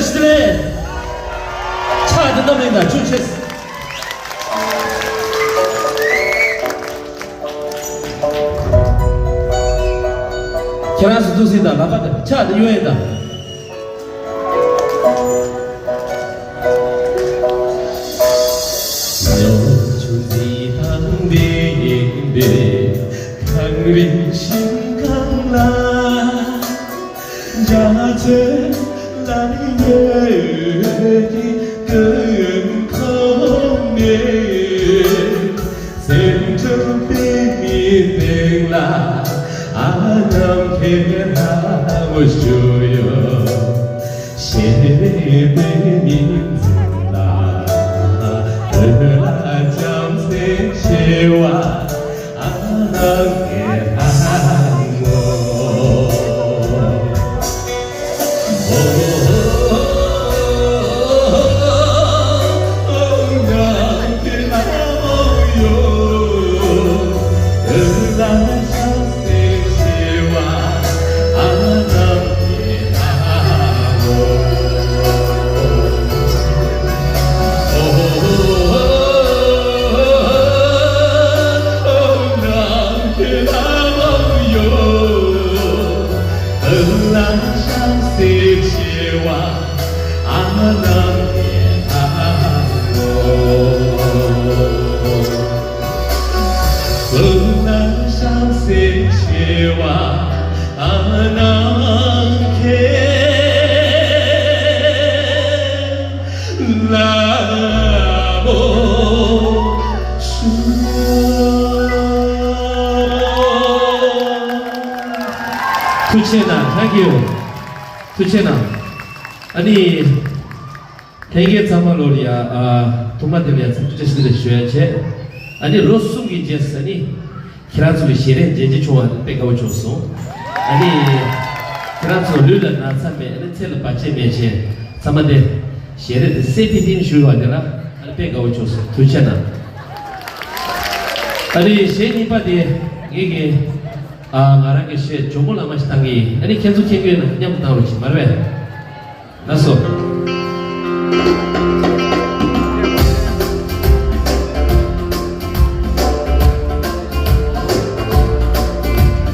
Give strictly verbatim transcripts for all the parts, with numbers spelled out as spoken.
ཕྱག་དེ་གནམ་ལ་ཡིན་ད་ཅུང་ཆེ། ཁྱེད་རང་ཚོ་ཐུགས་སྲས་དང་ལག་པ་དང་ཕྱག་དེ་གཡོན་ཡིན་ད། ལོ་ཆུང་འདི་དང་འདི་ཡིན་པས་གངས་རི་ཞིང་ཁམས་ལ། རྒྱ་མཚོའི་ལ་ཉེ་གི་ཀུན་འཁོར་ནས། སེམས་ཁྲལ་པའི་མི་སྟེང་ལ་ཨ་ནམ་ཁེ་ལ་མོ་ཞུ་ཡོད། ཤེས་པའི་མིང་འཛིན་ལ་འོད་ལ་བྱམས་སེམས་ཆེ་བ། ཐུགས་རྗེ་གནང་། Thank you. ཐུགས་རྗེ་གནང་། ཨ་ནི། ལྷན་རྒྱས་ཚང་མ་ལོར་ཡ། ཨ། ཐོག་མ་དེ་ལ་ཡ་འཚམས་འདྲི་བཀྲ་ཤིས་བདེ་ལེགས་ཞུ་ཡ་བྱས། ཨ་ནི་ལོ་གསུམ་གྱི་རྗེས་སུ་ནི་ཁྱེད་རང་ཚོ་གི་ཞལ་རས་མཇལ་རྒྱུ་བྱུང་བ་དཔེ་དགའ་བོ་བྱུང་སོང་། ཨ་ནི་ཁྱེད་རང་ཚོ་ལུས་ལ་ན་ཚ་མེད། ཨ་ནི་ཚེ་ལ་བར་ཆད་མེད་བྱས། ཚང་མ་དེ་ཞལ་རས་དེ་གསལ་ཐིང་ཐིང་ཞུ་བ་དེ་ལ་ཨ་ནི་དཔེ་དགའ་བོ་བྱུང་སོང་། ཐུགས་རྗེ་གནང་། ཨ་ནི་གཞས་གཉིས་པ་དེ་ངེད་ཀྱི། ཨ། ང་རང་གི་གཞས་ཇོ་མོ་ལ་མ་ཞིག་བཏང་གི་ཡིན། ཨ་ནི་ཁྱེད་ཚོ་མཁྱེན་གྱི་ཡོད་ན་མཉམ་དུ་བཏང་རོགས་གྱིས། མ་རེད་པས། ལགས་སོ།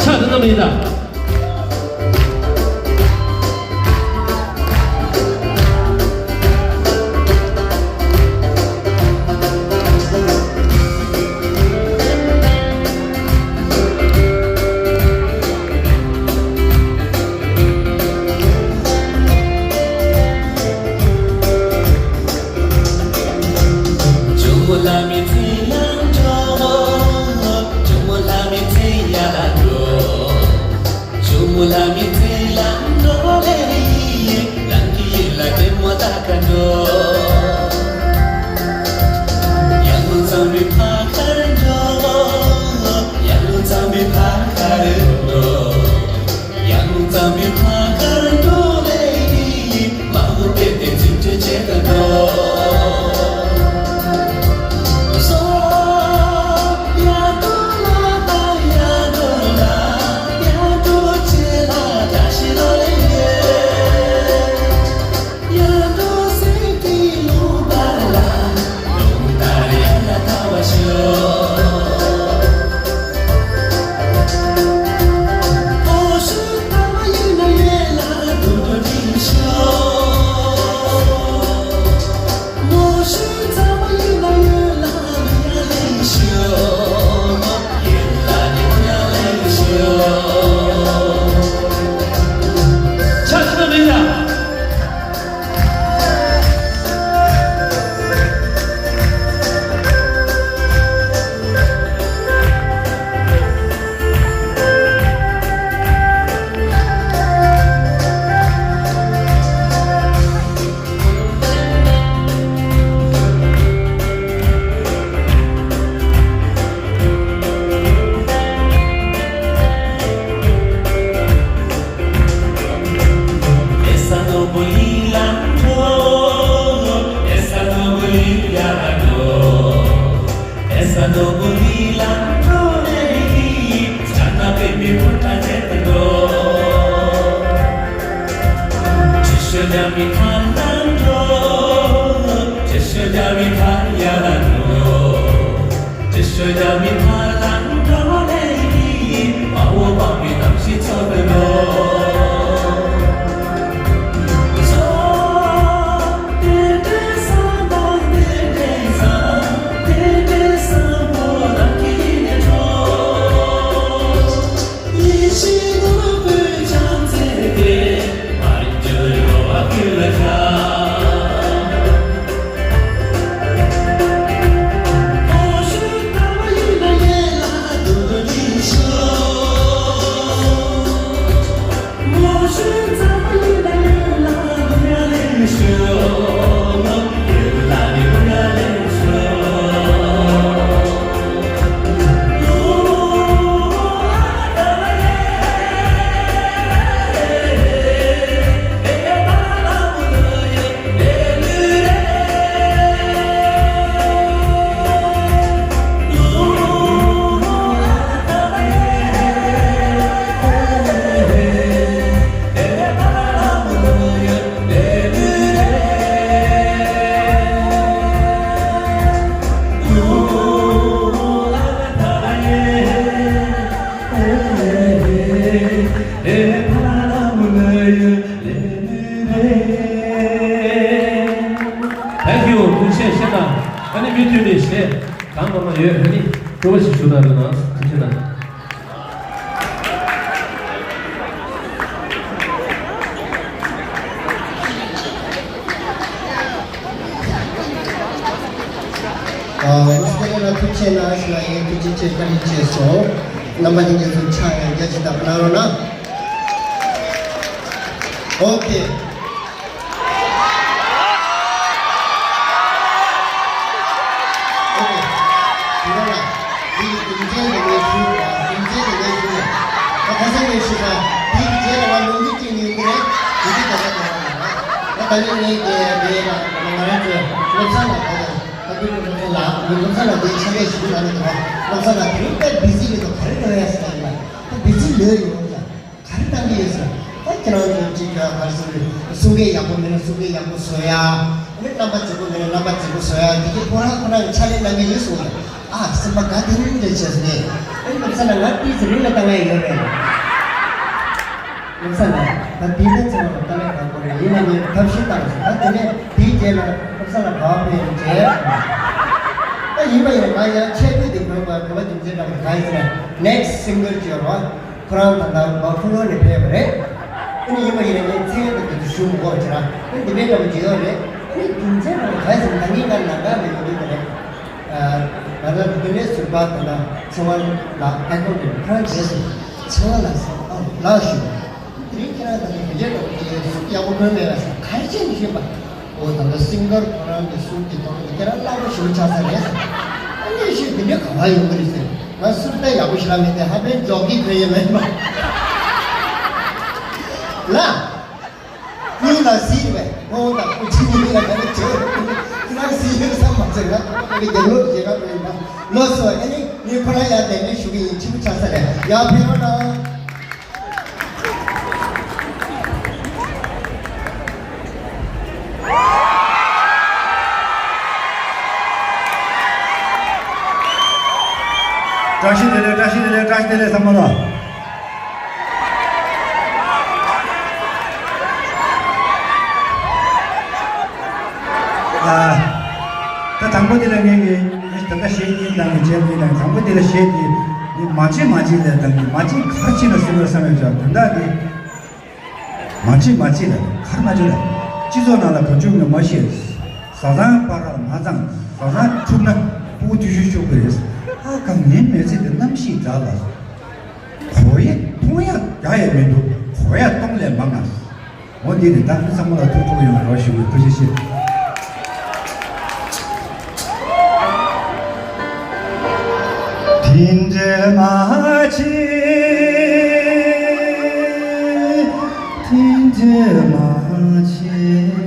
ཕྱག་དེ་གནམ་ལ་ཡིན་ད། Thank you. ཐུགས་རྗེ་ཆེ་ན། ཨ་ནི་མུ་མཐུད་ནས་གཞས་གང་མང་མང་ཡོད། ཨ་ནི་སྤྲོ་བོ་ཞིག་ཞུ་དང་རེད་ན། ཐུགས་རྗེ་ཆེ་ན། ཨ། ཨོ་སི་ཀྲི་ལི་ཡ་ལ་ཐུགས་རྗེ་ཆེ་ན་ཞུ་ཡ་ཡིན། ཐུགས་རྗེ་ཆེ། བཀའ་དྲིན་ཆེ་སོང་། རྣམ་པ་ལྷན་རྒྱས་ཚོ་ཕྱག་ཡང་བརྒྱ་ཅིག་བརྡབ་གནང་རོགས་གནང་། ཨོ་ཁེ། ཨོ་ཁེ། དེ་རིང་ལ་འདི་གི་རྒྱུ་མཚན་དེ་ངས་ཞུ། རྒྱུ་མཚན་དེ་ངས་ཞུ་ཡ། ད་ཁ་སང་ངས་ཞུས་པ་འདི་གི་རྗེས་ལ་ང་ལུང་གིས་བསྐྲུན་ཡོང་གི་རེད། དེ་གི་ད་ལྟ་དེ་རང་ལ། ད་ད་ནི་ངས་དེ་དེ་ལ་ང་རང་ཚོའི་བློ་བཟང་ལགས། ད་ལྟ་ད་དུང་བློ་བཟང་ལགས། ངས་བློ་བཟང་ལགས་དེ་ཆ་ལས་ཞུ་གི་ལ་ནི། ད་བློ་བཟང་ལགས་དེ་རིང་དཔེ་བི་ཟི་རེད་འདུག་ག་རེ་འགྲོ་ཡ་ཟེར་ཡ་ཡིན་ན། ད་བི་ཟི་ལོས་ཡོང་ལ། ག་རེ་བཏང་གི་ཡོད་ཟེར། ད་ཁྱེད་རང་ཚོ་གཅིག་ག་ག་རེ་ཟེར་རེད། གསུང་སྐད་ཡག་པོ་མེད་ན་གསུང་སྐད་ཡག་པོ་བཟོ་ཡ། ཨ་ནི་རྣམ་པ་མཛེས་པོ་མེད་ན་རྣམ་པ་མཛེས་པོ་བཟོ་ཡ། དེ་གི་ཁོ་རང་ཁོ་རང་གི་ཕྱག་ལས་གནང་གི་ཡོད་གསུངས་ཡ། ཨ། སེམས་པ་དགའ་ལྡན་རེ་བྱས་ནས། ཨ་ནི་བློ་བཟང་ལགས་ང་ཏིས་རིང་ལ་བཏང་ཡ་ཡོད་རེད། བློ་བཟང་ལགས་ད་དེ་ནས་ཚང་མ་ལ་ལྟ་ལས་ཁག་པོ་རེད། ཡིན་ན་ངས་ཐབས་ཤེས་བཏང་སོང་། ད་དེ་ནས་དེའི་རྗེས་ལ་བློ་བཟང་ལགས་ག་པར་ཕེབས་ཡོང་རྗེས། ད་ཡིན་པ་ཡིན་ན་ང་ཡང་ཆེད་བསྐོས་དེ་གོན་པ་གོ་བ་རྒྱུ་མཚན་དང་གང་ཡིན་ཟེར་ན། ནེག་སི་སིང་གར་ཅིག་ཡོད་རེད་བ། ཁོ་རང་ད་ལྟ་བ་ཕུ་ལོ་ནས་ཕེབས་པ་རེད། ཨ་ནི་ཡིན་པ་ཡིན་ན་ངས་མཚན་དང་དེ་ཚོ་ཞུ་མི་དགོས་བྱས་ར། ཨ་ནི་འདི་འདྲའི་འདྲ་པོ་ཅིག་ཡོད་རེད། ཨ་ནི་རྒྱུ་མཚན་དང་གང་ཡིན་ཟེར་ན་ད་ངས་ང་ནང་ག་ནས་ཡོང་གི་ཡོད་རེད། ཨ། ད་ལྟ་འདི་ནས་ཟུར་པ་ད་ལྟ་ཚེ་དབང་ལགས་ཨ་ཁོང་གི་ཁོ་རང་རྗེས་སུ་ཚེ་དབང་ལགས་ཟེར། ཨ། ལགས་ཞུ། དེ་རིང་ཁྱེད་རང་ད་ནི་དེ་འདྲའི་འདྲ་པོ་ཅིག་གཟུགས་ཡག་པོ་གོན་མེད་པ་ཟེར་ག་རེ་བྱས་ནས་ཤོད་པ། ཨོ་ད་ལྟ་སིང་གར་ཁོ་རང་གི་གསུར་གྱི་ཐོག་ནས་ཁྱེད་རང་སླ་པོ་ཞེ་པོ་ཆགས་ས་རེད་ཟེར། ཨ་ནི་ཞིག་འདི་འདྲའི་ག་པར་ཡོང་གི་རེད་ཟེར། ང་གསུར་རྟ་ཡག་པོ་ཞེ་དྲག་མེད་དེ། ཧ་པན་ཇོག་གི་ཁོས་ཡོད་མེད་མ། ལ། ཀུན་ལ་གཟིགས་པས་ཁོང་དང་ཀུ་ཅི་ནི་ལ་ག་རེ་བྱོས། ཁྱེད་རང་གཟིགས་ཡོད་བསམ་མ་ཚད་ང་ཁོང་གི་རྒྱབ་ལོགས་བྱེད་ར་མེད་ན། ལོ་སོ་ཨ་ནི་ངས་ཁོ་རང་ཡར་གདན་འདྲེན་ཞུ་གི་ཡིན། ཆེ་པོ་ཆགས་ས་རེད། ཡར་ཕེབས་རོགས་གནང་། བཀྲ་ཤིས་བདེ་ལེགས། བཀྲ་ཤིས་བདེ་ལེགས། བཀྲ་ཤིས་བདེ་ལེགས་ཚང་མ་ལ། ཨ། ད་དང་པོ་དེ་ལ་ངས་ངས་ད་ལྟ་གཞས་གཉིས་དང་གཅེས་གཉིས་དང་། དང་པོ་དེ་ལ་གཞས་དེ་ནི་མ་བྱེད་མ་བྱེད་ལས་དང་ནི་མ་བྱེད་གར་བྱེད་ལ་གསུངས་པ་བསམ་ཡོད་ཀྱང་། དོན་དག་དེ་མ་བྱེད་མ་བྱེད་ལ་གར་མ་བྱེད་ལ། སྤྱི་ཚོགས་ནང་ལ་བུ་ཆུང་གིས་མ་ཤེས། བཟའ་ཚང་བར་ལ་མ་ཚང་། བཟའ་ཚང་འཁྲུག་ན་སྤུ་གུ་འཐུས་ཤོར་ཤོར་གི་རེད། ཨ་ཁ། ངའི་མི་ཚེ་འདི་གནམ་གཤིས་འདྲ་ལ། གོ་ཡས་མཐོང་ཡས་རྒྱག་ཡས་མི་འདུག་གོ་ཡས་གཏོང་ལས་མང་ང་། འོ་འདི་ནི་ད་ཚང་མ་ལ་ཐུགས་ཁུར་ཡོང་བ་རོགས་ཞུ། ཐུགས་རྗེ་ཆེ། དེ་འདྲ་མ་བྱེད། དེ་འདྲ་མ་བྱེད།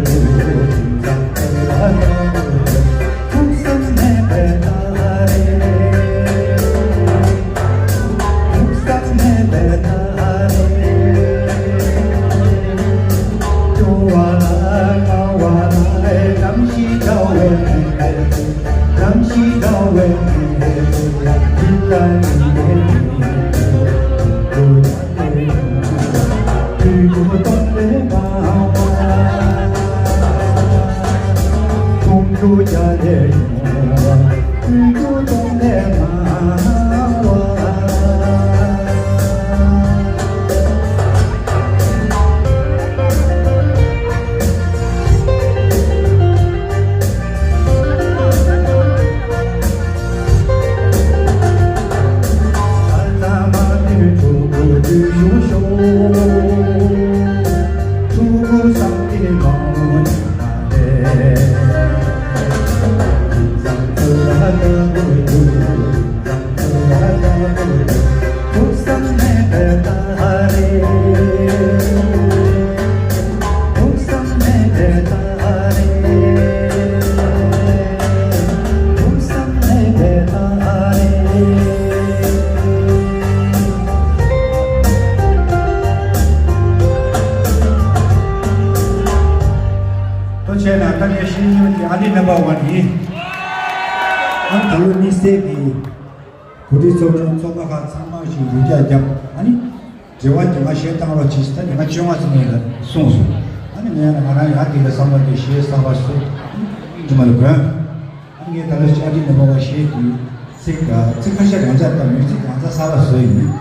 ཐུགས་རྗེ་ཆེ། ད་ལྟ་ངས་ཤེས་ཡོན་གྱི་ཨ་ནི་རྣམ་པ་བ་ནི། ཨ་ད་ལོ་དམིགས་བསལ་གྱི་གོ་སྒྲིག་ཚོགས་ཆུང་ཚོགས་པ་ཁག་ཚང་མ་ཞིག་རུ་རྒྱག་བརྒྱབ། ཨ་ནི་འབྲེལ་བ་དེ་མ་གཞས་བཏང་རོགས་བྱེད་ཟེར། ད་ཉི་མ་བཅོ་ལྔ་ཙམ་ཡིན་ལ་གསུངས་སོང་། ཨ་ནི་ངས་ང་རང་ཡང་དེ་ལ་བསམ་བློ་དེ་གཞས་གསར་པ་བཟོ། ཨ་ནི་ཉི་མ་ལ་གོན། ཨ་ནི་ངས་ད་ལོ་ཨ་ནི་རྣམ་པ་བ་གཞས་དེ་ཚིག་ཚིག་ཁ་ཤས་རང་འཇགས་དང་མིའུ་ཚིག་རང་འཇགས་གསར་པ་བཟོས་ཡིན།